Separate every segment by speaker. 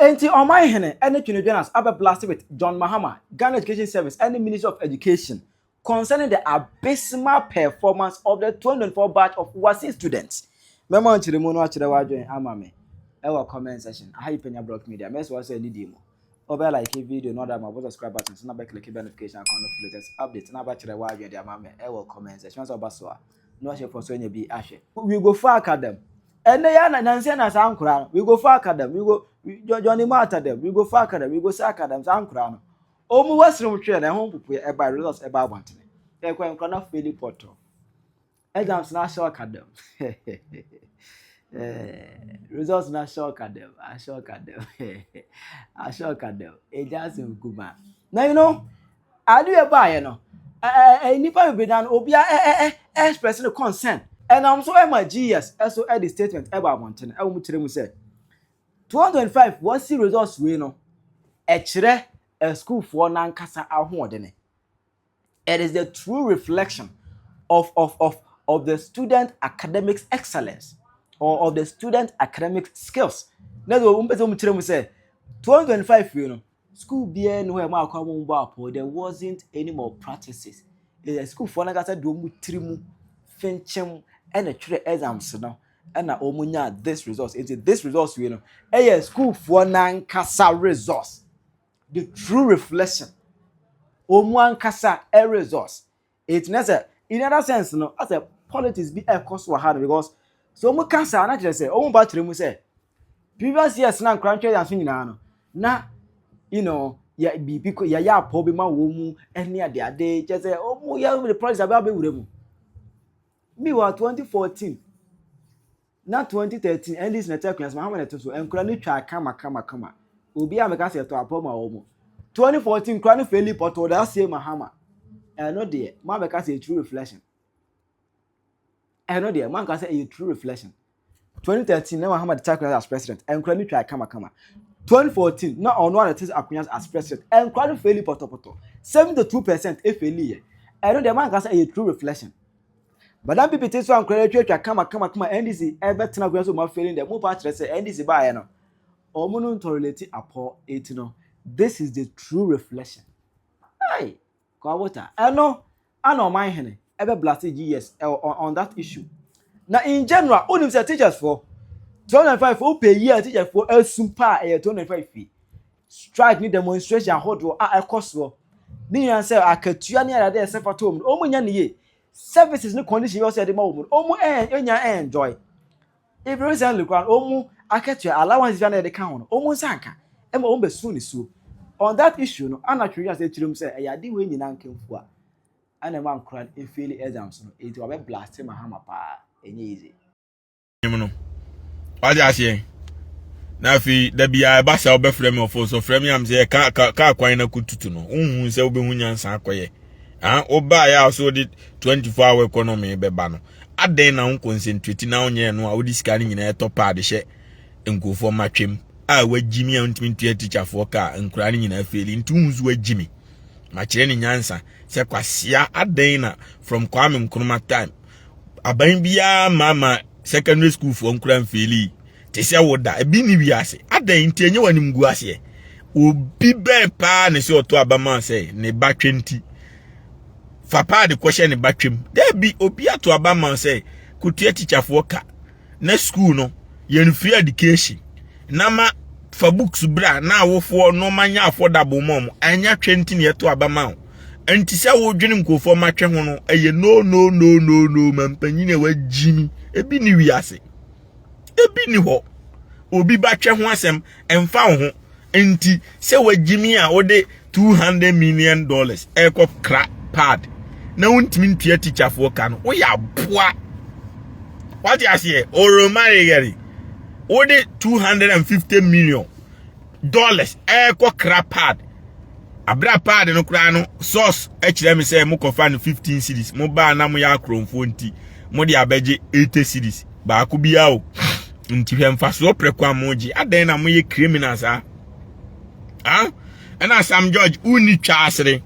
Speaker 1: Enti Ɔmanhene ne Twene Jonas abɛ blast with John Mahama, Ghana Education Service ne Ministry of Education concerning the abysmal performance of the 2024 batch of WASSCE students. Mɛma nkyerɛmu no akyerɛ w'adwene ama me ɛwɔ comment section. Aha yi Panya Block Media. Mɛsɛ wɔ sɛ anidie mu. Wobɛ like video no, ɔda ma bɔ subscribe button so na bɛ click bell notification icon no for latest update na abakyerɛ w'adwene de ama me ɛwɔ comment section. Sɛ ɔba so a, na wahyɛ fɔ so anya bi ahwɛ. We go far academy. Ɛnɛ yɛ na nansi na saa nkora no, we go far academy, we go Johnny Mata dem, we go far academy, we go say academy. Saa nkora no, ɔmu wɔsere mu twɛ na ɛho mpopoe ɛba, results ɛba abɔntene. Ɛkɔ nkora na fail pɔtɔ exams na ahyɛ academy, results na ahyɛ academy, ahyɛ academy, ahyɛ academy. Egya asɛm kuma na ade yɛ baayɛ no, ɛɛ ɛɛ nipa bebree na no, obiara ɛ ɛ ɛ express ne concern. Ɛnam so ɛma GES ɛso ɛde statement ɛba abɔntene, ɛwɔ mu kyerɛ mu sɛ 2025 WASSCE results wei no ɛkyerɛ ɛsukuufoɔ n'ankasa ahoɔdene. It is the true reflection of the student academic excellence or of the student academic skills. Na de wɔn mpɛ sɛ wɔn kyerɛ mu sɛ 2025 wei no, school biara ni hɔ a ɛmo akɔ wɔn bɔ apɔ. There wasn't any more practices. Ɛyɛ sukuufoɔ n'ankasa de wɔn tiri mu finkyɛn ɛna twerɛ exams no ɛna wɔn nya this results. Nti this results wei no ɛyɛ sukuufoɔ n'ankasa results, the true reflection, wɔn ankasa ɛ results. Eti na sɛ in other sense no, asɛ politics bi ɛkɔ so wɔ ha no, because so wɔn kasa na kyerɛ sɛ wɔn ba kyerɛ mu sɛ previous years na nkora ntwɛ yanso nyinaa no na yɛ biribi kɔ yɛyɛ apɔ bi ma wɔn mu ɛne ade ade kyerɛ sɛ wɔn yɛ the politics abɛ abɛwura mu. Meanwhile, 2014 na 2013, NDC na ɛtɛ akonnwa so, Mahama na ɛte so, nkora no twa kama kama kama. Obi a meka sɛ ɛtɔ apɔ ma wɔn mu 2014, nkora no fail pɔtɔ that same Mahama. Ɛno deɛ mo abɛka sɛ true reflection, ɛno deɛ mo anka sɛ ɛyɛ true reflection. 2013 na Mahama de akonnwa as president, nkora no twa kama kama. 2014 na ɔno a te akonnwa as president, nkora no fail pɔtɔpɔtɔ, 72% e fail yɛ. Ɛno deɛ mo anka sɛ ɛyɛ true reflection. But NPP te so, ankora no atwatwa kama kama kama. NDC ɛbɛtena akonnwa so, mo a fail deɛ, mo pa kyerɛ sɛ NDC baayɛ no, ɔmo no tolerate apɔ. Eti no, this is the true reflection. Ayi kɔabota ɛno ana ɔman hene ɛbɛ blast GES ɛwɔ on that issue. Na in general, onim sɛ teachers for 205 o pay year, teachers for esum pa ɛyɛ 205 fee strike ne demonstration ahodoɔ a ɛkɔ soɔ ne nyinaa sɛ akatua ne ayade ɛsɛ fata wɔn no, wɔn nya ne yie, services ne condition bi ɔsɛ ɛde ma wɔn no, wɔn ɛn nya enjoy. If recently kora, wɔn akatua allowance bi a na yɛde ka ho no, wɔn nsa nka ɛma wɔn bɛ sun ne suo. On that issue no, ana twere ase kyerɛ mu sɛ ɛyɛ ade wei nyinaa nkɛmfo a ɛna ɛma nkora e fail exams no. Eti wabɛ blast Mahama paa, ɛnyɛ easy.
Speaker 2: No wagye aseɛ na afei da biara ɛba sɛ wobɛfrɛ me ɔfo so frɛ me am sɛ ka ka kwan na kututu no, wohu sɛ wobɛhu nyansa akɔyɛ. Ah, wobaeɛ a so wode 24 hour economy bɛba no, adɛn na wo concentrate na wonyɛ no a wode sika no nyinaa ɛtɔ paade hyɛ nkurɔfoɔ matwam a wagyi mi a wontumi ntua tikyafoɔ ka, nkoraa no nyinaa fail? Nti wohu so wagyi mi makyerɛ ne nyansa sɛ kwasea, adɛn na from Kwame Nkrumah time aban biara maama secondary school foɔ nkura m fail te sɛ wo da ebi ni wiase? Adɛn nti enye w'anim gu aseɛ? Obi bɛn paa ne sɛ ɔtɔ abama sɛ ne ba twɛnti fa paade kɔhyɛ ne ba twɛm? Dɛbi, obi ato abama sɛ kotua tikyafoɔ ka na school no yɛn free education na ma fa books bra na awofoɔ nneɛma nyɛ affordable ma ɔmo. Ɛnyɛ 20 na yɛto abama o. Nti sɛ wodwene nkurɔfoɔ matwe ho no, ɛyɛ no, no, no, no, no. Ma mpanyin a wagyi mi ebi ni wiase ebi ni hɔ, obi ba twɛ ho asɛm ɛmfa wo ho. Nti sɛ wagyi mi a wode $200 million ɛkɔ kra pad na wontumi ntua tikyafoɔ ka no, woyɛ aboa. Wate aseɛ? Oromarigari wode $250 million ɛkɔ kra pad abira pad no koraa no, source ɛkyerɛ me sɛ mokɔfa no 15 cedis, mo baa na moyɛ akorɔmfoɔ nti mode abɛgye 80 cedis baako biara o. Nti hwɛ mfasoɔ prɛko a mogye. Adɛn na moyɛ criminal saa? Ah, ɛna Sam George wonni twa asere.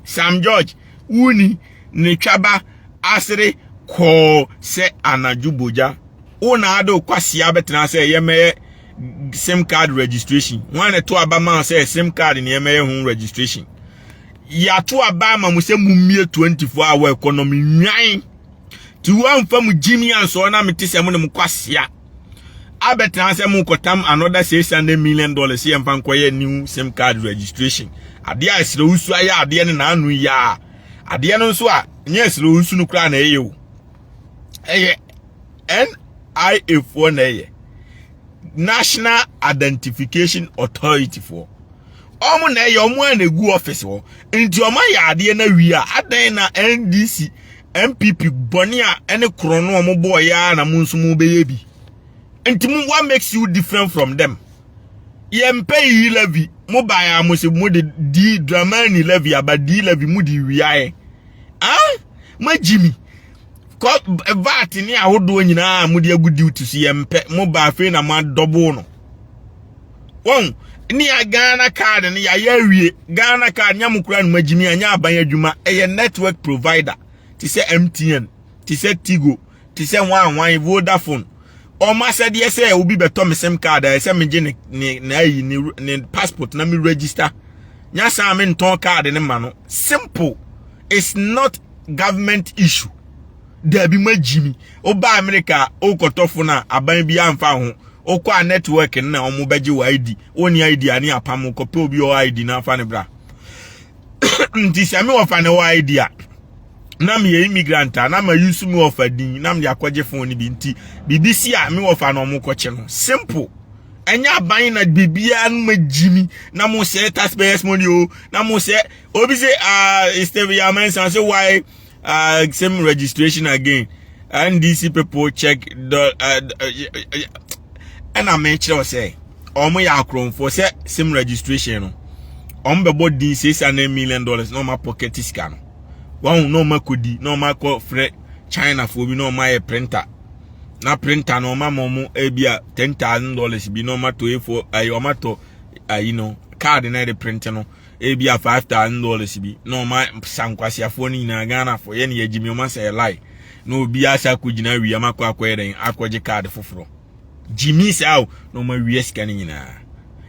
Speaker 2: Sam George wonni ne twaba asere kɔɔ sɛ anadwo bogya wo na ade kwasia bɛtena sɛ yɛmɛyɛ. Sim card registration. Wɔn na ɛto aba ma sɛ sim card nneɛma yɛ ho registration. Yɛato aba ama mo sɛ mummie 24 hour economy nwan. Ti wɔamfa mo gyimi ansɔɔ na mete sɛ mo ne mo kwasia. Abɛtena sɛ mo kɔtam another $600 million yɛ mfa nkɔyɛ new sim card registration. Adeɛ a ɛsrɛ wusu ayɛ adeɛ no n'ano yɛ a adeɛ no nso a nyɛ ɛsrɛ wusu no koraa na ɛyɛ o. Ɛyɛ NIA foɔ na ɛyɛ National Identification Authority foɔ. Ɔmo na ɛyɛ ɔmo a na egu office hɔ. Nti ɔmo ayɛ adeɛ na wie a adan na NDC NPP bɔne a ɛne korɔ no ɔmo bɔɔ yɛ a na mo nso mo bɛyɛ bi. Nti mo, what makes you different from them? Yɛmpɛ yi levy mo baa mo sɛ mo de di Dramani levy aba di levy mo di wiaɛ. Ah, mo agyi mi. Kɔ VAT ne ahodoɔ nyinaa mo de agu duty so yɛmpɛ mo ba afei na mo adɔbo no. Wɔn ne ya Ghana card no yɛayɛ awie. Ghana card nya mo kura no mo agyi mi anya aban adwuma. Ɛyɛ network provider te sɛ MTN, te sɛ Tigo, te sɛ hwan Vodafone. Ɔmo asɛdeɛ sɛ obi bɛtɔ me sim card a ɛsɛ megye ne ne ne ayi ne ne passport na me register. Nya saa me ntɔn card ne ma no. Simple. It's not government issue. Dabi, ma gyi mi. Woba America wokɔtɔ phone a aban bi amfa ho. Wokɔ a network no na ɔmo bɛgye wɔ ID. Wonni ID a ne apam kɔpɛ obi ɔwɔ ID na afa ne bra. Nti sɛ me wɔfa ne wɔ ID a na meyɛ immigrant a na ma use me wɔfa din na mede akɔgye phone no bi, nti biribi si a me wɔfa na ɔmo kɔkye no. Simple. Ɛnyɛ aban na biribiara no ma gyi mi na mo sɛ taxpayers money o na mo sɛ obi sɛ ah, Steve Yamensa say why same registration again? NDC people check the ɛna mekyerɛw sɛ ɔmo yɛ akorɔmfoɔ sɛ sim registration no ɔmo bɛbɔ din $600 million na ɔmo apɔkɛte sika no wɔn na ɔmo akɔdi na ɔmo akɔ frɛ China foɔ bi na ɔmo ayɛ printer na printer no ɔmo ama ɔmo ebi a $10,000 bi na ɔmo atɔ A4 ayi, ɔmo atɔ ayi no card na yɛde print no ebi a $5,000 bi na ɔmo sa nkwasiafoɔ no nyinaa. Ghanafoɔ yɛn yɛ gyimi, ɔmo asɛ lie na obi asa akɔgyina awia ɔmo akɔ akɔyɛ dɛn akɔgye card foforɔ. Gyimi saa o na ɔmo awia sika no nyinaa.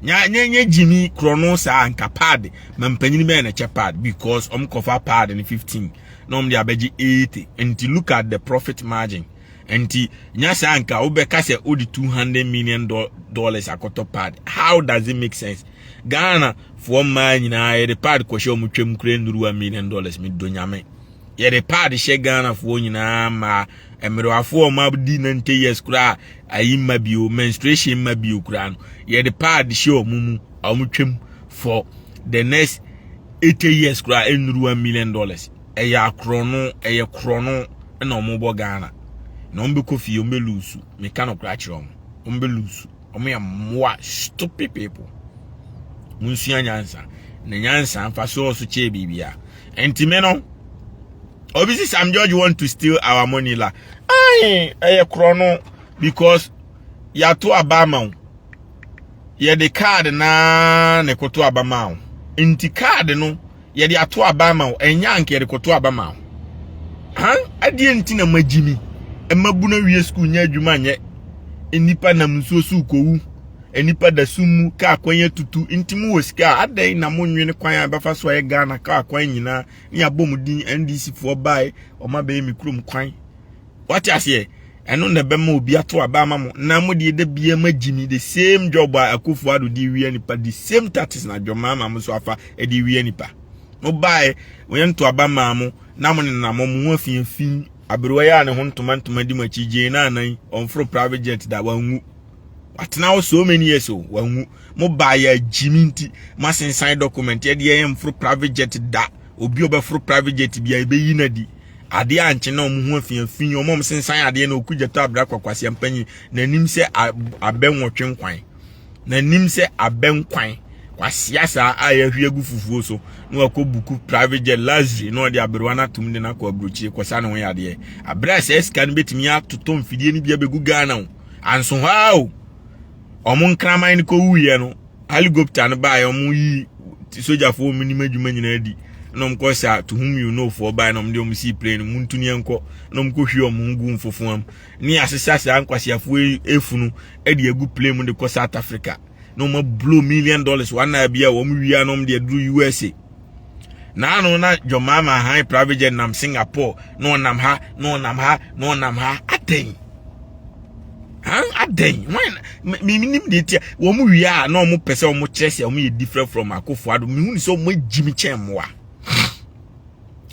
Speaker 2: Nya nya nya gyimi korɔ saa nka pad ma mpanyin bɛyɛ na kyɛ pad because ɔmo kɔfa pad no 15 na ɔmo de abɛgye 80. Nti look at the profit margin. Nti nya saa nka wobɛka sɛ wode $200 million akɔtɔ pad. How does it make sense? Ghana foɔ mmaa nyinaa yɛde pad kɔhyɛ ɔmo twam kura nnuru $1 million. Mi do Nyame yɛde pad hyɛ Ghana foɔ nyinaa mmaa mmerewafoɔ ɔmo adi 90 years koraa ayi mma bio menstruation mma bio koraa no yɛde pad hyɛ ɔmo mu ɔmo twam for the next 80 years koraa nnuru $1 million. Ɛyɛ akorɔno, ɛyɛ korɔno ɛna ɔmo bɔ Ghana na ɔmo bɛkɔ fie, ɔmo bɛ lose. Meka no koraa kyerɛ ɔmo, ɔmo bɛ lose. Ɔmo yɛ mmoa, stupid people. Mo nsua nyansa na nyansa nfa so ɔso kyɛɛ biribia. Nti me no obi si Sam George want to steal our money la. Ayi ɛyɛ korɔ because yɛato aba ama wo, yɛde card naa na ɛkɔto aba ma wo. Nti card no yɛde ato aba ama wo, ɛnyɛ anka yɛde kɔto aba ma wo han adeɛ. Nti na magyi mi mmabu no wie school nyɛ adwuma nyɛ nnipa nam nsuo so kɔwu, nnipa da sum mu kaa kwan atutu. Nti mu wɔ sika a adan na mo nwene kwan a bɛfa so ayɛ Ghana kaa kwan nyinaa ne yɛabɔ mu din. NDC foɔ bae ɔma bɛyɛ mi kurom kwan wate aseɛ. Ɛno na ɛbɛma obi ato aba ama mo na mo deɛ da bia ma gyimi. The same job a Akufo Addo de wia nipa, the same tactics na dwoma ama mo so afa de wia nipa. Mo bae wɔyɛ nto aba maa mo na mo nenam mo ho afiafi. Aberewa yi a ne ho ntoma ntoma di mo akyi gyee na anan ɔmforo private jet da wanwu watena hɔ so many years o wanwu. Mo baa yɛ agyimi nti mo asensan document yɛde yɛn mforo private jet da. Obi a ɔbɛforo private jet bi a ebeyi na di adeɛ ankye na ɔmo ho afiafi. Ɔmo a ɔmo sensan adeɛ na oku gyata abira kwakwasia mpanyin n'anim sɛ abɛ nwɔtwe nkwan, n'anim sɛ abɛ nkwan kwasia saa a yɛahwie agu fufuo so na wakɔ book private jet luxury na ɔde aberewa no atom de no akɔ aburokyire kɔsa ne ho yadeɛ. Abere a saa sika no bɛtumi atotɔ mfidie no bi abɛgu Ghana o anso hɔ a o ɔmo nkraman no kɔwuiɛ no helicopter no baeɛ ɔmo yi sogyafoɔ ɔmo nim adwuma nyinaa di. Na wɔn kɔ sa to whom you know foɔ bae na wɔn de wɔn sii plane mu ntu ne yɛnkɔ na wɔn kɔ hwie wɔn ho gu mfofoam ne asesa saa nkwasiafoɔ yi efunu de agu plane mu de kɔ South Africa na wɔn ablow million dollars wɔn anan bi a wɔn wia na wɔn de aduru USA na ano na John Mahama han private jet nam Singapore na ɔnam ha na ɔnam ha na ɔnam ha atɛn han adɛn wɔn menim deɛ tia wɔn wie a na wɔn pɛ sɛ wɔn kyerɛ sɛ wɔn yɛ different from Akufo Addo mehu ne sɛ wɔn agyi me kyɛn mmoa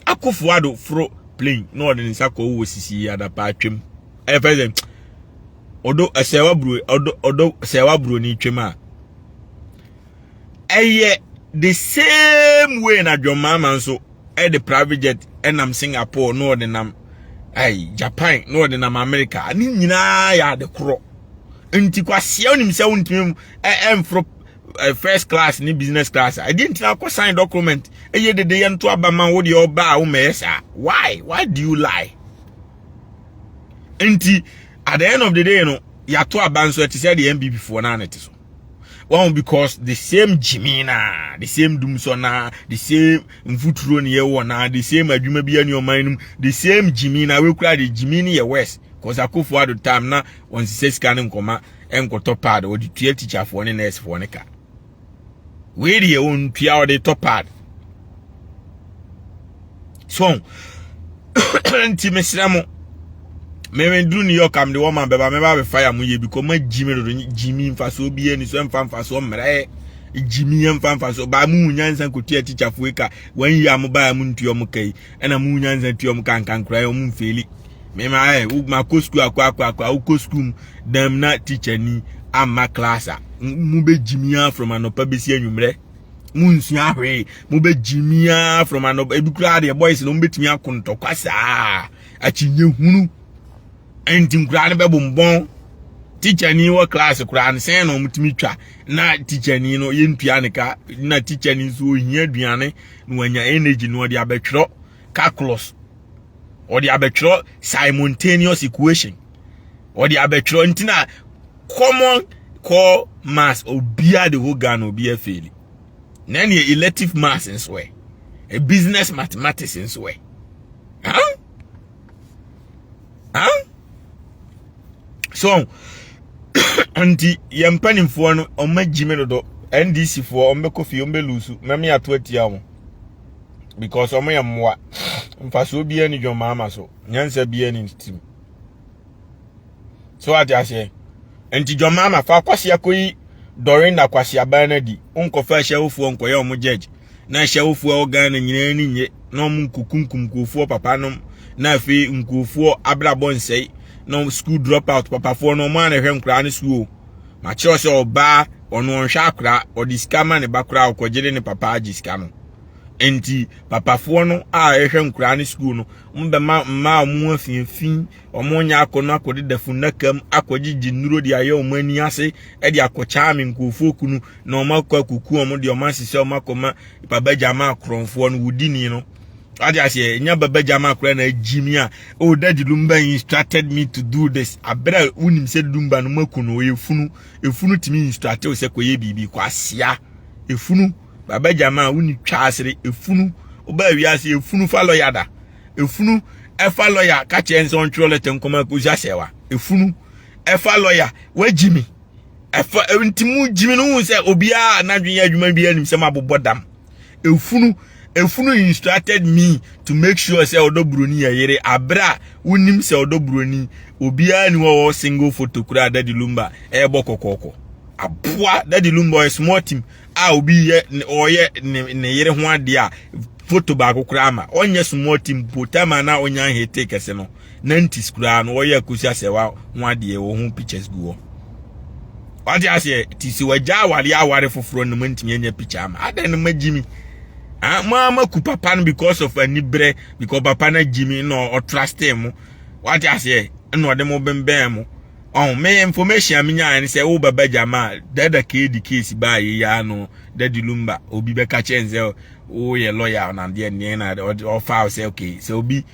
Speaker 2: Akufo Addo foro plane na ɔde ne nsa kɔ wɔ sisi adapa atwam ɛyɛ fɛ sɛ ɔdɔ ɛsɛwa buro ɔdɔ ɔdɔ sɛwa buro ni twam a ɛyɛ the same way na John Mahama nso ɛde private jet ɛnam Singapore na ɔde nam ɛy Japan na ɔde nam America ne nyinaa yɛ ade korɔ nti kwasia onim sɛ wontumi ɛmforo first class ne business class a ɛdeɛ ntina akɔ sign document ɛyɛ dede yɛ nto aba ma wo deɛ ɔba a womɛyɛ saa. Why do you lie? Nti at the end of the day no, yɛato aba nso ɛte sɛ deɛ NPP foɔ naa ne te so wɔn, because the same gyimi na the same dumsɔ na the same mfuturo ne yɛwɔ na the same adwuma bi ne ɔman no mu, the same gyimi na wekura de gyimi ne yɛ worse, cause Akufo Addo time na wɔn sisɛ sika ne nkɔma nkɔtɔ pad, wɔde tua teacherfoɔ ne nursefoɔ ne ka. Wei deɛ wɔntua, wɔde tɔ pad so. Nti mesrɛ mo, mɛmɛ duru New York am de wɔn ma bɛba mɛba abɛfa ya mo yɛ bi kɔ ma gyimi dodo. Gyimi nfasoɔ bi ani so ɛmfa nfasoɔ mmerɛ, gyimi yɛ mfa nfasoɔ baa mu nyansa nkotua teacherfoɔ ka wɔn yi a mo baa mo ntua mo ka yi, ɛna mu nyansa tua mo ka nkankora yɛ ɔmo mfeeli. Mɛma ɛ wo ma kɔ sukuu akɔ akɔ akɔ a wokɔ sukuu mu dɛm na teacher ni amma class a, mo bɛ gyimi a from anɔpa bɛsi anwummerɛ, mo nsua hwee. Mo bɛ gyimi a from anɔpa, ebi koraa deɛ boys no mo bɛtumi ako ntɔkwa saa akyinye hunu. Nti nkoraa no bɛbombɔn teacher ni wɔ class koraa no sɛn na ɔmo tumi twa na teacher ni no yɛntua ne ka, na teacher ni nso ohia aduane na wanya energy na ɔde abɛtwerɛ calculus, ɔde abɛtwerɛ simultaneous equation, ɔde abɛtwerɛ. Nti na common core maths obiara de whole Ghana obiara fail, na ɛne elective maths nso ɛ business mathematics nso ɛ huh? Huh? So nti yɛn mpanimfoɔ no ɔmo agyi me dodo. NDC foɔ ɔmo bɛkɔ fie, ɔmo bɛlose mɛmi ato atia wɔn because ɔmo yɛ mmoa. Mfasoɔ biara ni John Mahama so, nyansa biara ni tirim so ate aseɛ. Nti John Mahama fa akwasi akɔyi Dorinda kwasi aban no adi, nkɔfa ahyɛwofoɔ nkɔyɛ ɔmo judge na ahyɛwofoɔ a ɛwɔ Ghana nyinaa ni nye na ɔmo nkokunkum nkurɔfoɔ papa nom, na afei nkurɔfoɔ abrabɔ nsɛe na school drop out papafoɔ no ɔmo ana hwɛ nkoraa no school. Makyerɛw sɛ ɔbaa ɔno ɔnhwɛ akora, ɔde sika ma ne ba koraa, ɔkɔgye ne papa agye sika no. Nti papafoɔ no a ɛhwɛ nkoraa no school no, ɔmo bɛma mmaa a ɔmo afiafi, ɔmo nyɛ akɔnɔ akɔdeda funnaka mu akɔgyegye nnuro de ayɛ ɔmo ani ase ɛde akɔkyaame nkurɔfoɔ kunu na ɔmo akɔ akuku ɔmo de ɔmo asesɛ ɔmo akɔma baba gyama akorɔmfoɔ no wodi ni no ade aseɛ nya baba gyama akora na agyi mi a, "Oh, Daddy Lumba instructed me to do this," abere a wonim sɛ Lumba no maku no. Ɔyɛ funu, efunu tumi instruct wo sɛ kɔyɛ biribi kɔ asia efunu. Baba gyama a woni twa asere efunu ɔbaa wiase efunu fa lɔya da efunu ɛfa lɔya ka kyerɛ nsɛ ɔntwerɛ lɛtɛ nkɔmɔ akɔsi asɛwa efunu ɛfa lɔya wagyi mi ɛfa. Nti mu gyimi no hu sɛ obiara n'adwene yɛ adwuma bi anim sɛ mabobɔ dam. Efunu efunu instructed me to make sure sɛ ɔdɔ buroni yɛ yere, abere a wonim sɛ ɔdɔ buroni obiara ni hɔ single photo kura. Daddy Lumba ɛɛbɔ kɔkɔɔkɔ aboa. Daddy Lumba ɔyɛ small team a obi yɛ ɔyɛ ne yere ho adeɛ a photo baako koraa ama ɔnyɛ small team po time a na ɔnya nhete kɛse no 90s koraa no ɔyɛ Akosi Asɛwa ho adeɛ wɔ ho pictures gu hɔ. Wate aseɛ? Ti sɛ wagya aware aware foforɔ no ntumi anya picture ama adan no magyi mi. Ah, mo ama ku papa no because of anibrɛ, because papa no agyi mi na ɔtrust mo. Wate aseɛ? Ɛna ɔde mo bɛnbɛn mo ɔn me information a menya ne sɛ wo baba gyama dada keedi case baa yi ya no, Daddy Lumba obi bɛka kyɛn sɛ woyɛ lawyer na deɛ neɛ na ɔfa sɛ okay, sɛ obi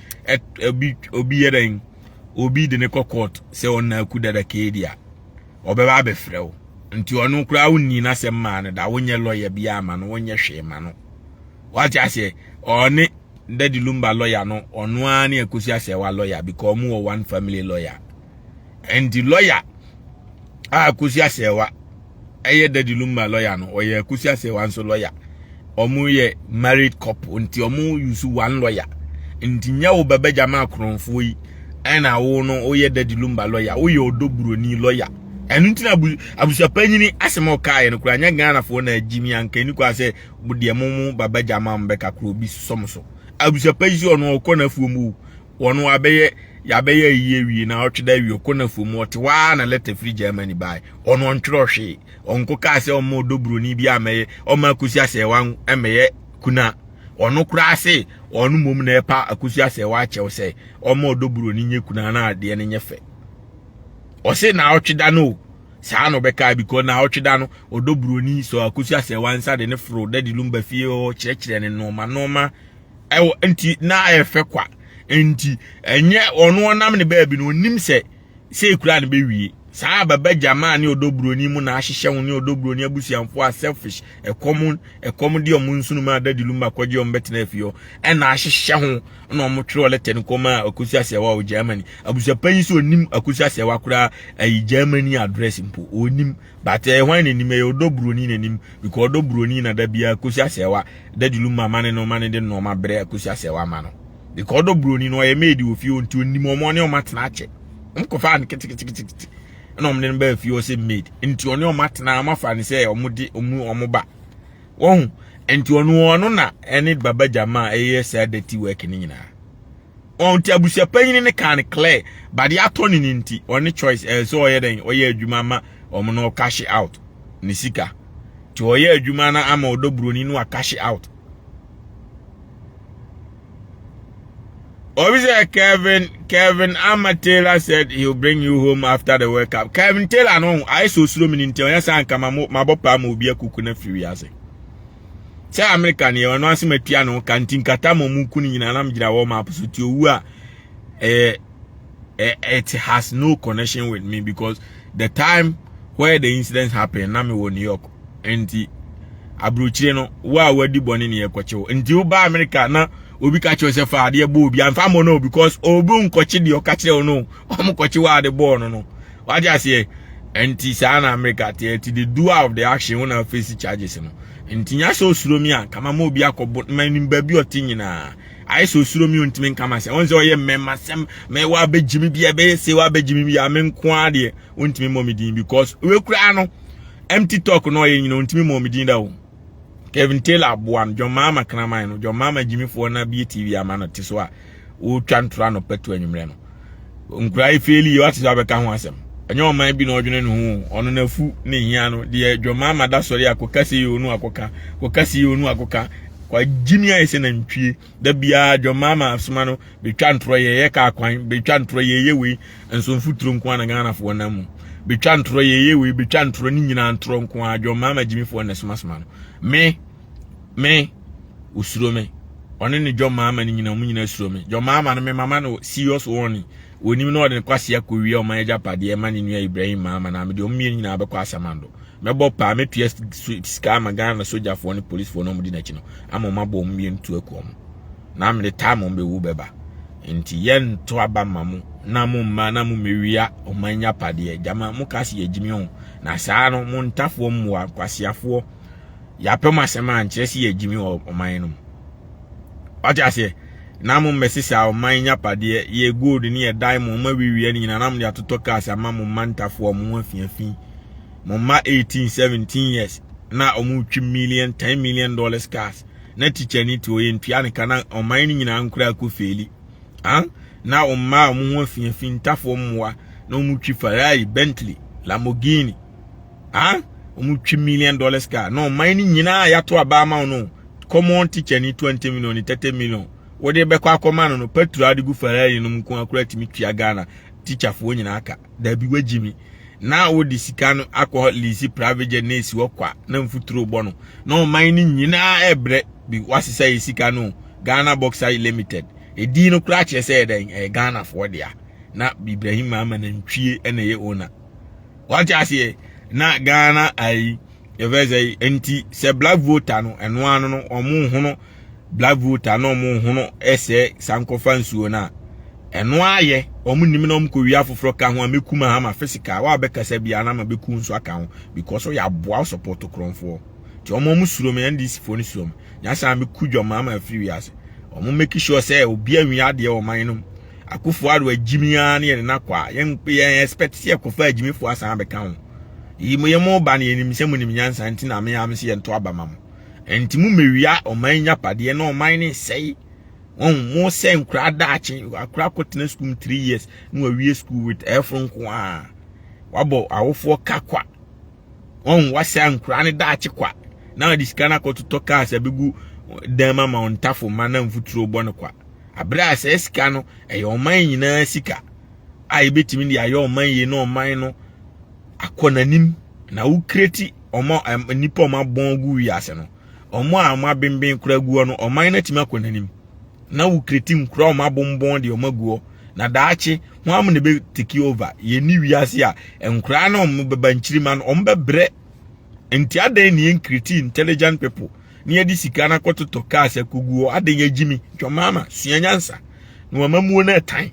Speaker 2: obi obi yɛ dɛn, obi de ne kɔ court sɛ ɔna aku dada keedi a, ɔbɛba abɛfrɛ wo. Nti ɔno koraa wonni n'asɛm maa no da, wonyɛ lawyer bi ama no, wonyɛ hwee ma no. Wate aseɛ? Ɔne Daddy Lumba lawyer no, ɔno ara ne Akosua Serwaa lawyer because ɔmo wɔ one family lawyer. Nti lawyer a Akosua Serwaa ɛyɛ Daddy Lumba lawyer no, ɔyɛ Akosua Serwaa nso lawyer. Ɔmo yɛ married couple nti ɔmo use one lawyer. Nti nyɛ wo bɛbɛ gyama akorɔmfoɔ yi ɛna wo no woyɛ Daddy Lumba lawyer, woyɛ ɔdɔ buroni lawyer. Ɛno nti na abusuapanyini asɛm a ɔkaeɛ no koraa nyɛ Ghanafoɔ na agyimi anka ɛni kwa sɛ deɛ mo mo baba gyama mo bɛka koraa obi sosɔ mo so. Abusuapanyin sɛ ɔno ɔkɔ n'afuo mu ɔno abɛyɛ yɛabɛyɛ ayi awie na ɔtwe da awie ɔkɔ n'afuo mu ɔte hɔ ara na lɛta firi Germany bae. Ɔno ɔntwerɛ hwee. Ɔnko kaa sɛ ɔma ɔdɔ buroni bi amɛyɛ ɔma Akosi Asɛwa mmɛyɛ kuna. Ɔno koraa se ɔno mmom na ɛpa Akosi Asɛwa akyɛw sɛ ɔma ɔdɔ buroni nyɛ kuna na adeɛ no nyɛ fɛ. Ɔse na ɔtwe da no saa na ɔbɛka because na ɔtwe da no ɔdɔ buroni sɛ Akosi Asɛwa nsa de ne foro Daddy Lumba fie hɔ kyerɛkyerɛ ne nnoɔma nnoɔma ɛwɔ nti na ayɛ fɛ kwa nti ɛnyɛ ɔno ɔnam ne baabi no onim sɛ sɛ ekura no bɛwie saa baba gyamaa ne ɔdɔ buroni mu na ahyehyɛ ho ne ɔdɔ buroni abusuamfoɔ a selfish ɛkɔm ɛkɔm de ɔmo nsono mu a Daddy Lumba kɔgye ɔmo bɛtena afie hɔ ɛna ahyehyɛ ho na ɔmo twerɛ lɛtɛ no kɔma Akosi Asɛwa wɔ Germany. Abusuapanyin sɛ onim Akosi Asɛwa koraa ayi Germany address mpo onim, but ɛyɛ hwan n'anim? Ɛyɛ ɔdɔ buroni n'anim because ɔdɔ buroni na da biara Akosi Asɛwa Daddy Lumba ma ne no ma ne de nneɛma brɛ Akosi Asɛwa ma no because ɔdɔ buroni no ɔyɛ maid wɔ fie nti onim ɔmo ɔne ɔmo atena akyɛ. Ɔmo kɔfa no keteketekete ɛna ɔmo de no baa fie ɔsɛ maid nti ɔne ɔmo atena, ɔmo afa ne sɛ ɔmo de ɔmo ɔmo ba wɔn nti ɔno ɔno na ɛne baba gyama a ɛyɛ saa dirty work ne nyinaa. Wɔn ti abusuapanyin ne kan clear bade atɔ ne ne nti ɔne choice ɛyɛ sɛ ɔyɛ dɛn ɔyɛ adwuma ma ɔmo no cash out ne sika nti ɔyɛ adwuma na ama ɔdɔ buroni no a cash out. Obi said Kevin Ama Taylor said he'll bring you home after the World Cup. Kevin Taylor no, I so slow me nti ɔnyɛ sɛ anka ma mabɔ paa ma obi akuku na firi wiase. Sɛ America ne ɔno ase matua no ka nti nkata ma ɔmo ku no nyinaa na megyina wɔ map so ti owu a it has no connection with me because the time where the incident happened na me wɔ New York. Nti aburokyire no wo a wadi bɔne ne yɛkɔkye wo nti woba America na obi ka kyerɛ sɛ fa adeɛ bɔ obi amfa mmɔ no because obi nkɔkye deɛ ɔka kyerɛ wo no ɔmo kɔkye wo ade bɔɔ no no wagye aseɛ. Nti saa na America teɛ nti the doer of the action wo na face charges no nti nya sɛ osuro mi a kama ma obi akɔbɔ ma nim baabi ɔte nyinaa ayɛ sɛ osuro mi ontumi nkama sɛ wɔn sɛ ɔyɛ mmɛma sɛm mɛ wa abɛgye mi bi ɛbɛyɛ se wa abɛgye mi bi a me nko adeɛ ontumi mmɔ mi din because wekura no empty talk no ɔyɛ nyina ontumi mmɔ mi din da o. Kevin Taylor aboa no John Mahama kraman no John Mahama gyimifoɔ na bie TV ama no te so a wɔtwa ntora no pɛto anwummerɛ no nkura efeeli yɛ wate sɛ abɛka ho asɛm ɛnyɛ ɔman bi na ɔdwene ne ho ɔno n'afu ne hia no deɛ John Mahama da sɔre akɔka se yɛ onu akɔka kɔka se yɛ onu akɔka kwa gyimi ayɛ sɛ nantwie da biara John Mahama asoma no betwa ntorɔ yɛyɛ kaa kwan betwa ntorɔ yɛyɛ wei nso mfuturo nko ara na Ghanafoɔ nam mu betwa ntorɔ yɛyɛ wei betwa ntorɔ ne nyinaa ntorɔ nko ara John Mahama gyimifoɔ na somasoma no me osuro me ɔne ne John Mahama no nyinaa ɔmo nyinaa suro me. John Mahama no me mama no serious warning onim na ɔde ne kwasi akɔwie ɔman agyapadeɛ ma ne nua Ibrahim Mahama na mede ɔmo mmienu nyinaa bɛkɔ asamando mɛbɔ paa mɛtua sika ama Ghana sogyafoɔ ne policefoɔ na ɔmo di n'akyi no ama ɔmo abɔ ɔmo mmienu tu aku ɔmo na mede time ɔmo bɛwu bɛba nti yɛnto aba ma mo na mo mma na mo mmɛwia ɔman nyapadeɛ gyama mo ka se yɛgyimi ho na saa no mo ntafoɔ mmoa nkwasiafoɔ yɛapɛ mo asɛm a nkyerɛ sɛ yɛgyimi wɔ ɔman no mu wate aseɛ na mo mmɛsesa ɔman nyapadeɛ yɛ gold ne yɛ diamond ma wiwia ne nyinaa na mo de atotɔ cars ama mo mma ntafoɔ mo ho afiafi mo mma 18 17 years na ɔmo twi million $10 million cars na teacher ni te ɔyɛ ntua ne ka na ɔman no nyinaa nkura akɔ fail ah na ɔmma a ɔmo ho afiafi ntafoɔ mmoa na ɔmo twi Ferrari, Bentley, Lamborghini, ah ɔmo twi million dollars car na ɔman no nyinaa yɛato aba ama wo no common teacher ni 20 million ni 30 million wɔde bɛkɔ akɔma no no petrol ade gu Ferrari no mu nko akora tumi tua Ghana teacherfoɔ nyinaa ka dabi wagyi mi na wode sika no akɔ lease private jet na esi hɔ kwa na mfuturo bɔ no na ɔman no nyinaa ɛbrɛ bi wasesa yɛ sika no Ghana Bauxite Limited edin no koraa kyerɛ sɛ ɛdɛn ɛyɛ Ghanafoɔ dea na Ibrahim Mahama nantwie ɛna ɛyɛ owner wate aseɛ na Ghana ayi yɛfɛ sɛ nti sɛ Black Volta no ɛno ano no ɔmo ho no. Black Volta na ɔmo hono ɛsɛ sankɔfa nsuo no a ɛno ayɛ ɔmo nim na ɔmo kɔ wia foforɔ ka ho a meku Mahama physical wa bɛkasa bia na ma bɛku nso aka ho because ɔyɛ aboa support korɔmfoɔ. Nti ɔmo suro me. NDC foɔ no suro me nyasa meku dwɔ Mahama afiri wiase. Ɔmo make sure sɛ obi anwia adeɛ wɔ ɔman no mu. Akufo Addo agyimi ara ne yɛde nakɔ a yɛn expect sɛ yɛkɔfa agyimifoɔ asan abɛka ho. Yi mo yɛ mo ba no, yɛnim sɛ mo nim nyansa nti na me am sɛ yɛnto aba ma mo. Nti mo mewia ɔman nyapadeɛ na ɔman ne sɛe wɔn mo sɛ nkura daakye. Akora akɔtena school mu 3 years na wawie school with ɛforo nko a wabɔ awofoɔ ka kwa. Wɔn wasɛ nkura ne daakye kwa na wɔde sika no akɔtotɔ cars abɛgu dan mu ama wɔn ntafo ma na mfuturo bɔ no kwa, abere a sɛ sika no ɛyɛ ɔman nyinaa sika a yɛbɛtumi de ayɛ ɔman yie na ɔman no akɔ n'anim. Na wo create ɔmo nipa ɔmo abɔn gu wiase no, ɔmo a ɔmo abemben kora gu hɔ no, ɔman no atumi akɔ n'anim. Na wo create nkura ɔmo abɔnbɔn deɛ ɔmo agu hɔ na daakye ho amu na bɛ take over. Yɛni wiase a nkura na ɔmo bɛba nkyirima no, ɔmo bɛbrɛ. Nti adan ne yɛn create intelligent people ne yɛde sika no akɔtotɔ cars akɔgu hɔ? Adan yɛ gyimi dwɔmaama sua nyansa na wɔn amamuo no ɛtan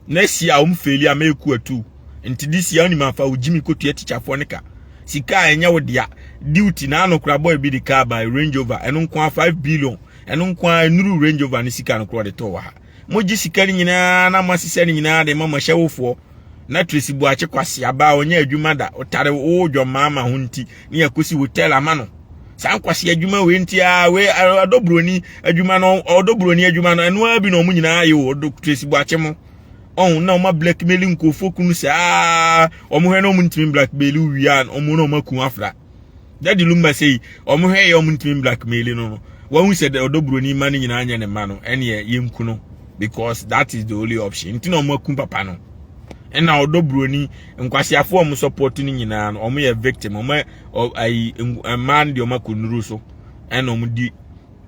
Speaker 2: na si a wɔn fail a mɛku atu. Nti this year onim afa wo gyimi kotua tikyafoɔ ne ka sika a ɛnyɛ wo dea duty na ano kora boy bi de car by Range Rover, ɛno nko a 5 billion, ɛno nko a nuru Range Rover ne sika no kora de tɔ wɔ ha. Mogye sika no nyinaa na mo asesɛ no nyinaa de ma mo ahyɛwofoɔ na Tracy Buakye kwasi aba a ɔnyɛ adwuma da ɔtare wo dwɔmaama ho nti ne yɛkɔsi hotel ama no. Saa nkwasi adwuma wei nti a wei ɔdɔ buroni adwuma no, ɔdɔ buroni adwuma no, ɛno ara bi na ɔmo nyinaa yɛ o. Ɔdɔ Tracy Buakye mo ɔn na ɔmo blackmail nkurɔfoɔ kunu saa. Ɔmo hwɛ na ɔmo ntumi blackmail wie a, ɔmo na ɔmo aku afra Daddy Lumba sɛ ɔmo hwɛ yɛ ɔmo ntumi blackmail no. Wɔn sɛ ɔdɔ buroni ma no nyinaa nyɛ ne ma no, ɛneɛ yɛnku no because that is the only option. Nti na ɔmo aku papa no. Ɛna ɔdɔ buroni nkwasiafoɔ a ɔmo support no nyinaa no, ɔmo yɛ victim. Ɔmo ayi mmaa no deɛ, ɔmo akɔ nuru so ɛna ɔmo di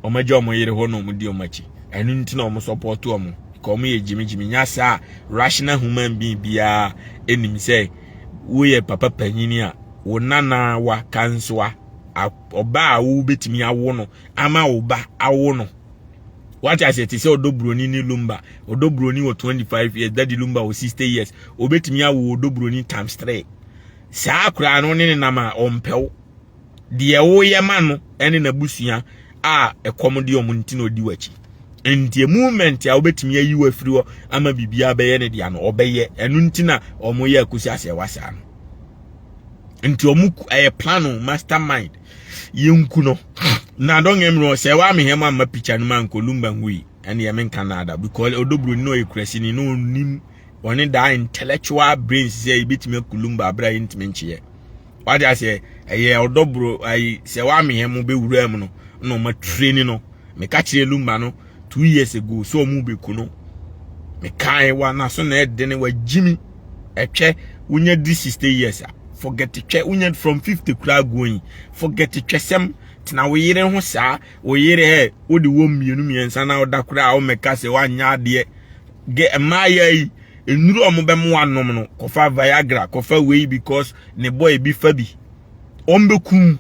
Speaker 2: ɔmo agya ɔmo yere hɔ na ɔmo di ɔmo akyi. Ɛno nti na ɔmo support ɔmo ka ɔmo yɛ gyimigyimi. Nya saa rational human being biara ɛnim sɛ woyɛ papa panyini a wo nana wa kansoa ɔbaa a wobɛtumi awo no ama wo ba awo no. Wate ase? Te sɛ ɔdɔ buroni ne Lumba. Ɔdɔ buroni wɔ 25 years, Daddy Lumba wɔ 60 years. Obɛtumi awo ɔdɔ buroni times three. Saa koraa no ne ne nam a ɔmpɛw deɛ woyɛ ma no ɛne n'abusua a ɛkɔm de ɔmo nti na ɔdi w'akyi. Nti movement a wobɛtumi ayi wɔ afiri hɔ ama biribiara bɛyɛ ne deɛ no, ɔbɛyɛ. Ɛno nti na ɔmo yɛ akusi asɛ wasa no. Nti ɔmo ɛyɛ plan o, mastermind. Yɛnku no na don't get me wrong, sɛ wa mehɛ mu amma picture no ma nkɔ Lumba nwui ɛne yɛ menka nada because ɔdɔ buroni na ɔyɛ kurasini na ɔnim ɔne daa intellectual brains sɛ yɛbɛtumi aku Lumba abere a yɛntumi nkyeɛ. Wade aseɛ? Ɛyɛ ɔdɔ buro ayi sɛ wa mehɛ mu bɛwura mu no na ɔma training no. Meka kyerɛ Lumba no 2 years ago sɛ ɔmo bɛku no. Mekae wa na so na ɛde wagyimi ɛtwɛ. Wonya di 60 years a, forget twɛ. Wonya from 50 kura going, forget twɛsɛm. Tena wo yere ho saa. Wo yere ɛ wode wɔ mmienu mmiɛnsa na woda koraa a womɛka sɛ woanyɛ adeɛ ge. Mmaayɛ yi nnuru a ɔmo bɛmo anom no, kɔfa Viagra, kɔfa wei because ne boy bi fa bi. Ɔmbɛkum,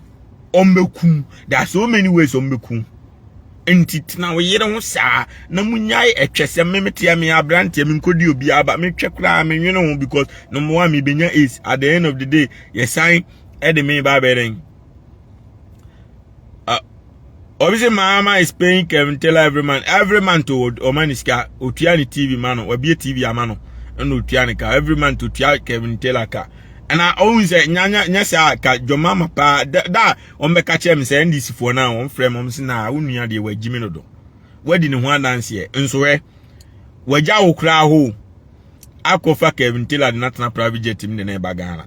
Speaker 2: ɔmbɛkum. There are so many ways ɔmbɛkum. Nti tena wo yere ho saa na munyae ɛtwɛ sɛ me metea me aberanteɛ me nkɔdi obi aba metwɛ koraa menwene ho because number one, mebɛnya AIDS. At the end of the day, yɛsan ɛde me ba bɛdɛn. Obi sɛ Mahama is paying Kevin Taylor every month, every month o. Ɔma ne sika, otua ne TV ma no, wabie TV ama no, ɛna otua ne ka every month. Otua Kevin Taylor ka ɛna ɔhun sɛ nyanya nyɛ sɛ ka dwɔmama paa da da wɔn bɛka kyerɛ me sɛ NDC foɔ no a wɔn frɛ me, wɔn sɛ na wo nua deɛ wagyi me no do, wadi ne ho adanseɛ nso hɛ wagya wo koraa ho akɔfa Kevin Taylor de n'atena private jet mu de na ɛba Ghana.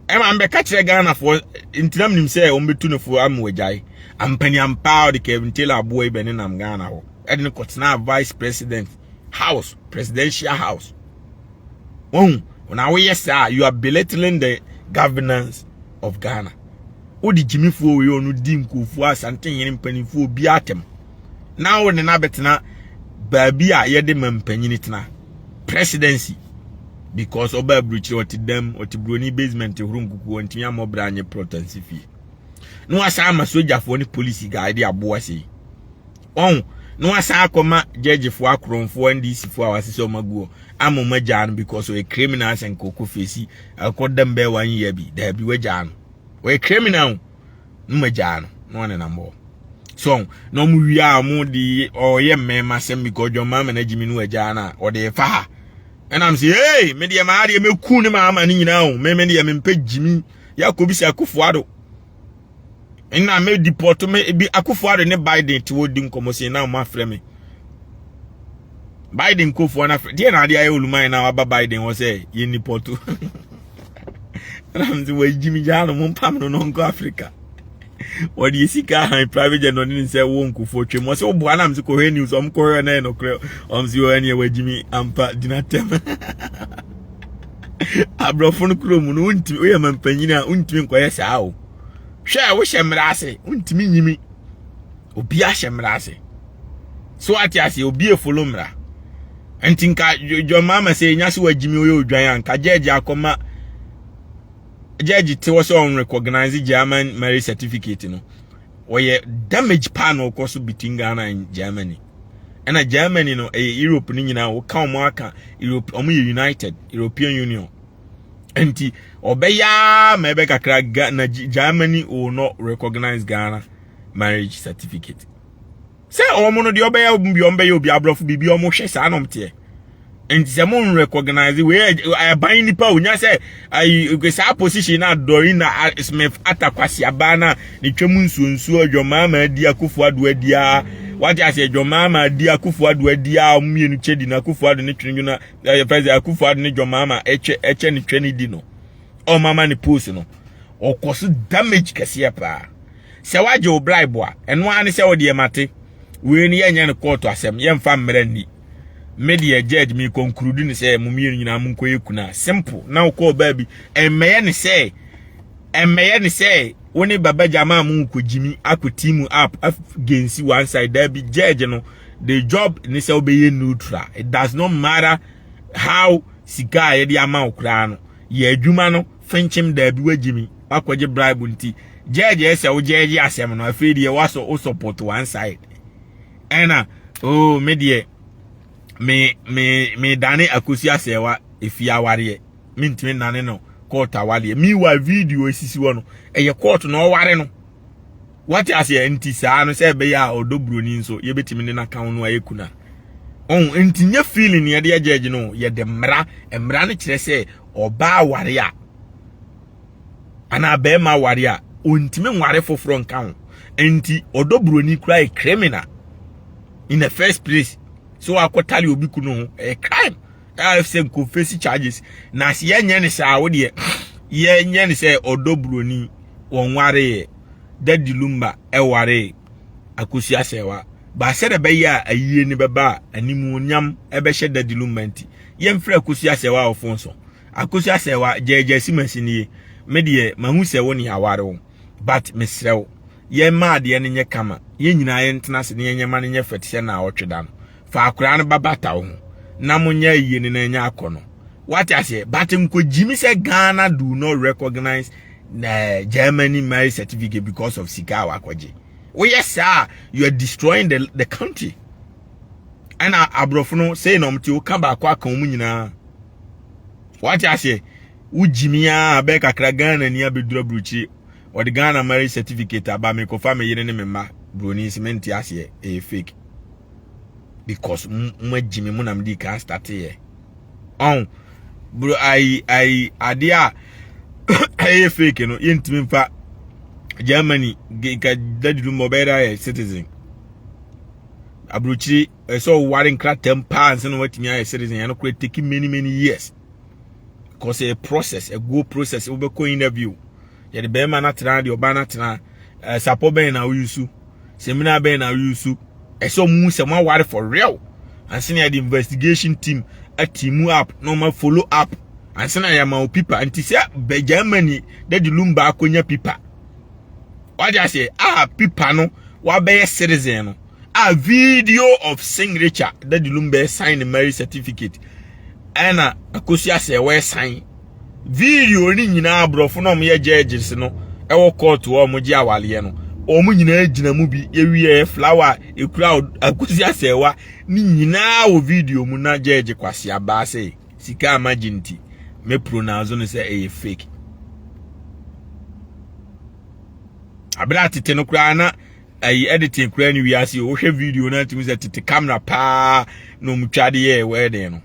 Speaker 2: Ɛma mbɛka kyerɛ Ghanafoɔ ntina nim sɛ wɔn bɛtu ne fo ama wagyae ampaniampa. Ɔde Kevin Taylor aboa yi bɛ ne nam Ghana hɔ ɛde ne kɔtena vice president house, presidential house. Wɔn na woyɛ saa, you are belittling the governance of Ghana. Wode gyimifoɔ wei ɔno di nkurɔfoɔ Asantehene mpanimfoɔ obi atɛm na wo ne no abɛtena baabi a yɛde ma mpanyini tena, presidency, because ɔba aburokyire, ɔte dam, ɔte buroni basement horo nkukuo, ntumi amɔ bra nye prɔtansi fie na wasan ama sogyafoɔ ne polisi guy de aboa sei. Ɔn na wasan akɔma judgefoɔ akorɔmfoɔ NDCfoɔ a wasesɛ ɔmo agu hɔ ama ɔmo agyaa no because ɔyɛ criminal. Sɛ nkɔkɔ fesi akɔ dɛm bɛyɛ one year bi, daabi, wagyaa no, ɔyɛ criminal na ɔmo agyaa no na ɔnenam hɔ so. Na ɔmo wie a, ɔmo de ɔyɛ mmarima sɛm because John Mahama na gyimi no agyaa no a ɔde fa ha. Ɛnam sɛ, hey, me deɛ maa deɛ meku ne maa ne nyinaa o. Me deɛ mempɛ gyimi. Yɛ akɔbisa Akufo Addo nna me deport me bi. Akufo Addo ne Biden te wɔ di nkɔmmɔ sɛ na ɔmo afrɛ me Biden kofoɔ na deɛ na adeɛ ayɛ oluman na waba Biden hɔ sɛ yɛn deport. Ɛnam sɛ wɔagyimi gyaa no, mo mpam no no nkɔ Africa. Wɔde sika ahan private jet na ɔde ne nsa wɔ nkofoɔ twam. Wɔsɛ woboa nam sɛ kɔhwɛ news, ɔmo kɔhwɛ na yɛ nokorɛ. Ɔmo sɛ wɔn ɛneɛ wɔagyimi ampa dina tɛm. Aborɔfo no kurom no, wontumi woyɛ mampanyin a wontumi nkɔyɛ saa o. Hwɛ a wohyɛ mmara ase, wontumi nyimi. Obi ahyɛ mmara ase so, ate ase, obi efolo mmara. Nti nka John Mahama sɛ enya sɛ wagyimi, oyɛ odwan a, nka judge akɔma judge te wɔ sɛ ɔn recognize German marriage certificate no, ɔyɛ damage paa na ɔkɔ so between Ghana and Germany. Ɛna Germany no ɛyɛ Europe no nyinaa, wɔka wɔn aka Europe, wɔn yɛ United European Union. Nti ɔbɛyɛ ma ɛbɛ kakra, Ghana, Germany will not recognize Ghana marriage certificate. Sɛ wɔn no deɛ ɔbɛyɛ bi, wɔn bɛyɛ obi aborɔfo biribi, wɔn hwɛ saa na wɔn teɛ. Nti sɛ mo recognize wei, ɛban nipa onya sɛ ayi saa position na Dorina Smith Atakwasi abaa na ne twam nsuo nsuo adwamaama adi Akufo Addo adi a, wate ase, adwamaama adi Akufo Addo adi a, wɔn mmienu kyɛ di na Akufo Addo ne twene na ɛyɛ fɛ sɛ Akufo Addo ne dwamaama ɛkyɛ ne twɛ ne di no, ɔmama ne post no ɔkɔ so damage kɛseɛ paa. Sɛ wagye wo bribe a, ɛno ara ne sɛ wɔde ɛmate wei ni, yɛnyɛ no kɔɔto asɛm, yɛmfa mmerɛ nni. Me deɛ, judge mi conclude ne sɛ mo mmienu nyinaa mo nkɔyɛ kuna, simple. Na wokɔɔ baabi, ɛmmɛyɛ ne sɛ wo ne Baba Gyama mo nkɔ gyimi akɔ team up against one side. Daabi, judge no, the job ne sɛ wobɛyɛ neutral. It does not matter how sika a yɛde ama wo koraa no yɛ adwuma no fenkyem. Daabi, wagyimi wakɔgye bribe. Nti judge yɛ sɛ wo judge asɛm no, afei deɛ wasɔ wo support one side. Ɛna oh, me deɛ me dane Akosi Asɛwa efi awareɛ, mentumi nane no court awareɛ. Meanwhile, video esisi hɔ no, ɛyɛ court na ɔware no, wate aseɛ. Nti saa no sɛ ɛbɛyɛ a ɔdɔ buroni nso yɛbɛtumi ne n'aka no ayɛ kuna ɔn. Nti nye feeling yɛde yɛ judge no, yɛde mmara. Mmara no kyerɛ sɛ ɔbaa ware a anaa bɛrima ware a, ɔntumi nware foforɔ nka ho. Nti ɔdɔ buroni kura yɛ criminal in the first place. So akɔtale obi kunu ho, ɛyɛ crime ɛyɛ sɛ nkɔfesi charges. Na sɛ yɛnyɛ ne saa, wo deɛ yɛnyɛ ne sɛ ɔdɔ buroni wɔn wareɛ, Daddy Lumba ɛware Akosi Asɛwa baasɛ de bɛyɛ a ayie ne bɛba a animuonyam ɛbɛhyɛ Daddy Lumba. Nti yɛmfrɛ Akosi Asɛwa a ɔfon so. Akosi Asɛwa, gyɛgyɛ simasi nie. Me deɛ mahu sɛ wo ne aware wo, but mesrɛ wo, yɛmma adeɛ no nyɛ kama, yɛn nyinaa yɛntena ase ne yɛnyɛma no nyɛ fɛ te sɛ na ɔtwe da no. Fa akwaraa no babata wo ho na monyɛ ayie no na ɛnyɛ akɔ no, wate aseɛ. But nkɔgyimi sɛ Ghana do not recognize Germany marriage certificate because of sika a wakɔgye. Woyɛ saa, you are destroying the country. Ɛna aborɔfo no sei na ɔmo te, woka baako aka wɔn nyinaa, wate aseɛ. Wogyimi a bɛyɛ kakra, Ghana ni abɛduru aburukyire, ɔde Ghana marriage certificate aba, mekɔfa me yere ne me mma. Buroni si mente aseɛ, ɛyɛ fake because mo agyimi mo nam di kan start yɛ ɔn bro ayi ayi adeɛ a ɛyɛ fake no. Yɛntumi mfa Germany ka Daddy Lumba ɔbɛyɛ dɛ ayɛ citizen aburokyire. Ɛsɛ ɔware nkrataa paa nsa na watumi ayɛ citizen. Ɛno koraa take many many years because a process, a go process. Wobɛkɔ interview, yɛde bɛrima no atena, deɛ ɔbaa no atena, sapɔ bɛn na woyi so, seminar bɛn na woyi so. Ɛsɛ ɔmo sɛ mo aware for real ansa na yɛde investigation team ati mu up na ɔmo follow up ansa na yɛama wo paper. Nti sɛ bɛ Germany Daddy Lumba akɔnya paper, wagye aseɛ a, paper no wabɛyɛ citizen no a, video of signature Daddy Lumba sign the marriage certificate, ɛna Akosi asɛ wɔyɛ sign video ne nyinaa, aborɔfo na ɔmo yɛ judges no ɛwɔ court hɔ, ɔmo gye awaleɛ no. Wɔn nyinaa gyina mu bi. Yɛwie flower ekura Akosi Asɛwa ne nyinaa wɔ video mu na gyɛɛgye Kwasi Abaa sɛ sika a magye nti me pronounce no sɛ ɛyɛ fake. Abere atete no koraa na ayi editing koraa ne wiase o wohwɛ video no atumi sɛ tete camera paa na wɔn twa de yɛɛ wedding no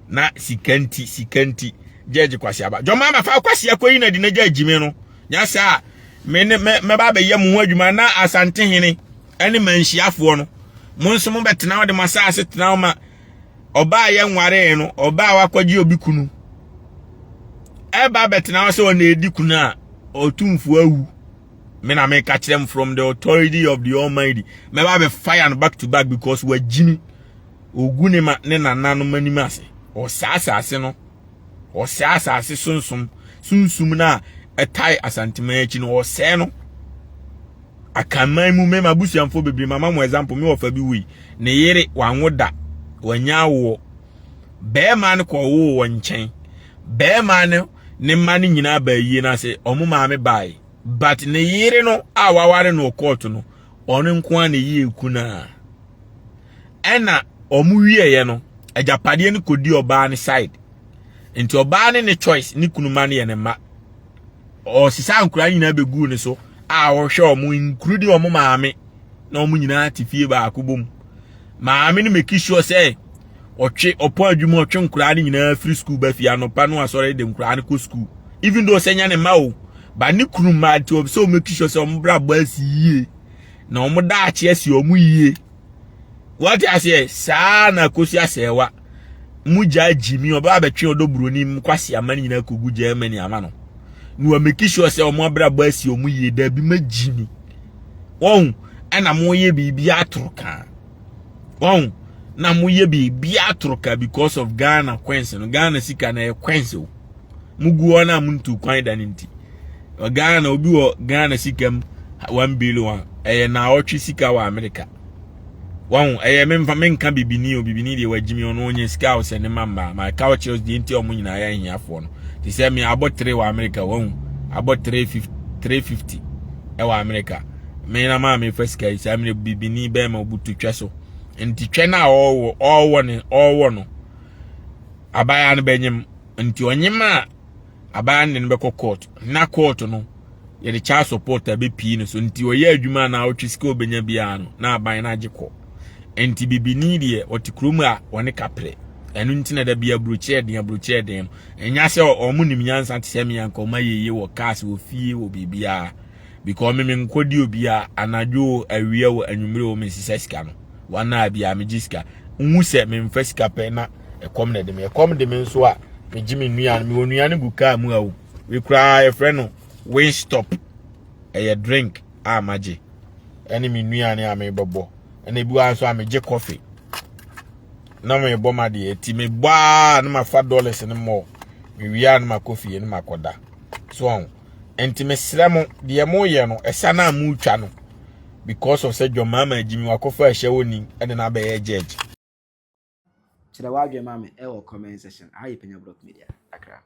Speaker 2: na sika nti sika nti gyɛɛgye Kwasi Abaa jɔn maa fa Kwasi akɔyi na di na gyɛɛgye mi no nyasa a me ne mɛ mɛba abɛyɛ mo ho adwuma na Asantehene ɛne manhyiafoɔ no mo nso mo bɛtena hɔ de mo asaase tena hɔ ma ɔbaa yɛ nwaree no ɔbaa wakɔgye obi kunu ɛba bɛtena hɔ sɛ ɔna edi kunu a ɔtumfoɔ awu me na meka kyerɛ m from the authority of the almighty mɛba bɛ fire no back to back because wagyimi ogu ne ma ne nananom anim ase ɔsaa asase no ɔsɛe asase sunsum sunsum no a ɛtae Asanteman akyi no ɔsɛe no Akanman mu mema abusuamfoɔ bebree mama mo example me wɔfa bi wui ne yere wanwo da wanya awoɔ bɛrima no kɔwoo wɔ nkyɛn bɛrima no ne mma no nyinaa baa yie no ase ɔmo maame bae but ne yere no a waware no wɔ kɔɔto no ɔno nko ara na ɛyɛ kuna ɛna ɔmo wieɛ no agyapadeɛ no kɔdi ɔbaa no side nti ɔbaa ne ne choice ne kunu ma no yɛ ne mma ɔsesa nkura nyinaa bɛguu ne so a ɔhwɛ ɔmo including ɔmo maame na ɔmo nyinaa te fie baako bom maame no make sure sɛ ɔtwe ɔpɔ adwuma ɔtwe nkura no nyinaa firi school ba fie anɔpa no asɔre de nkura no kɔ school even though sɛ nya ne mma o ba ne kunu mma nti ɔsɛ ɔmo make sure sɛ ɔmo bra bɔ asi yie na ɔmo daakye asi ɔmo yie wɔte aseɛ saa na Akosi Asɛɛwa mu gya gyimi ɔbɛ abɛtwe ɔdɔ buroni mu kwasi ama no nyinaa kogu Germany ama no na wa make sure sɛ ɔmo abrabɔ asi ɔmo yie dabi ma gyimi wɔn ɛna mo yɛ biribi atoro kaa wɔn na mo yɛ biribi atoro kaa because of Ghana coins no Ghana sika na ɛyɛ coins o mo gu hɔ na mo ntu kwan da ne nti Ghana obi wɔ Ghana sika mu 1 billion ɛyɛ naawɔtwe sika wɔ America wɔn ɛyɛ memfa menka bibini o bibini deɛ wagyimi ɔno ɔnyɛ sika a ɔsɛ ne ma mmaa ma cultures deɛ nti ɔmo nyinaa yɛ ahiafoɔ no te sɛ me abɔ tere wɔ America wɔn abɔ 350 350 ɛwɔ America me na maa me fa sika yi saa mmerɛ bibini bɛrima obutu twɛ so nti twɛ no a ɔwɔ ɔwɔ ne ɔwɔ no abaayewa no bɛnyem nti ɔnyem a abaayewa no de no bɛkɔ court na court no yɛde child support a bɛpii no so nti ɔyɛ adwuma na ɔtwe sika ɔbɛnya biara no na aban no agye kɔ nti bibini deɛ ɔte kurom a ɔne kaprɛ ɛno nti na da bi aburokyerɛ den aburokyerɛ den no ɛnya sɛ ɔmo nim nyansa te sɛ me anka ɔmo ayɛyie wɔ cars wɔ fie wɔ biribiara because me nkɔdi obiara anadwo awia wɔ anwummere wɔ me nsesa sika no wɔn a bia megye sika nhu sɛ memfa sika pɛ na ɛkɔm na ɛde me ɛkɔm de me nso a megye me nnuane mewɔ nnuane gu kaa mu a o we koraa yɛfrɛ no Wingstop ɛyɛ drink a magye ɛne me nnuane a mebɛbɔ ɛna ebi wɔ nso a megye coffee na mebɔ ma deɛ ti mebɔ a na mafa dollars no mɔ mewie a na makɔ fie na makɔda so ɔn nti mesrɛ mo deɛ moyɛ no ɛsa no a motwa no because of sɛ dwɔmaama agyimi wakɔfa ahyɛ wɔ ni ɛde no abɛyɛ judge.
Speaker 1: Kyerɛ w'adwene ma me ɛwɔ comment section. Aha yɛ Panya Block Media Accra.